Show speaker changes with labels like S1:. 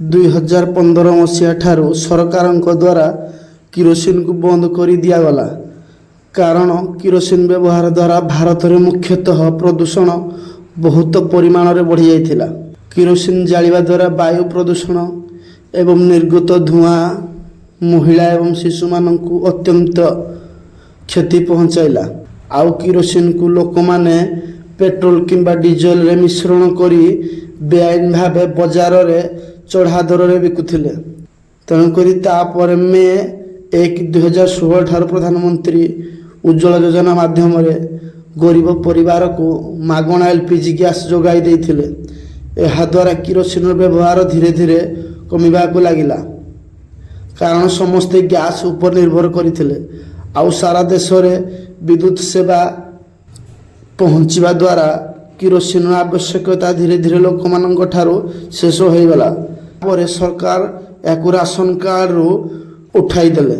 S1: 2015 ମସିହା ଠାରୁ ସରକାରଙ୍କ ଦ୍ୱାରା କିରୋସିନକୁ ବନ୍ଦ କରି ଦିଆଗଲା, କାରଣ କିରୋସିନ ବ୍ୟବହାର ଦ୍ୱାରା ଭାରତରେ ମୁଖ୍ୟତଃ ପ୍ରଦୂଷଣ ବହୁତ ପରିମାଣରେ ବଢ଼ିଯାଇଥିଲା। କିରୋସିନ ଜାଳିବା ଦ୍ୱାରା ବାୟୁ ପ୍ରଦୂଷଣ ଏବଂ ନିର୍ଗତ ଧୂଆଁ ମହିଳା ଏବଂ ଶିଶୁମାନଙ୍କୁ ଅତ୍ୟନ୍ତ କ୍ଷତି ପହଞ୍ଚାଇଲା। ଆଉ କିରୋସିନକୁ ଲୋକମାନେ ପେଟ୍ରୋଲ କିମ୍ବା ଡିଜେଲରେ ମିଶ୍ରଣ କରି ବେଆଇନ ଭାବେ ବଜାରରେ ଚଢ଼ା ଦରରେ ବିକୁଥିଲେ। ତେଣୁକରି ତାପରେ ମେ 1, 2016 ଠାରୁ ପ୍ରଧାନମନ୍ତ୍ରୀ ଉଜ୍ଜ୍ୱଳା ଯୋଜନା ମାଧ୍ୟମରେ ଗରିବ ପରିବାରକୁ ମାଗଣା ଏଲ୍ପିଜି ଗ୍ୟାସ୍ ଯୋଗାଇ ଦେଇଥିଲେ। ଏହାଦ୍ୱାରା କିରୋସିନର ବ୍ୟବହାର ଧୀରେ ଧୀରେ କମିବାକୁ ଲାଗିଲା, କାରଣ ସମସ୍ତେ ଗ୍ୟାସ୍ ଉପରେ ନିର୍ଭର କରିଥିଲେ। ଆଉ ସାରା ଦେଶରେ ବିଦ୍ୟୁତ ସେବା ପହଞ୍ଚିବା ଦ୍ୱାରା କିରୋସିନର ଆବଶ୍ୟକତା ଧୀରେ ଧୀରେ ଲୋକମାନଙ୍କ ଠାରୁ ଶେଷ ହୋଇଗଲା ପରେ ସରକାର ଏହାକୁ ରାସନ କାର୍ଡ଼ରୁ ଉଠାଇ ଦେଲେ।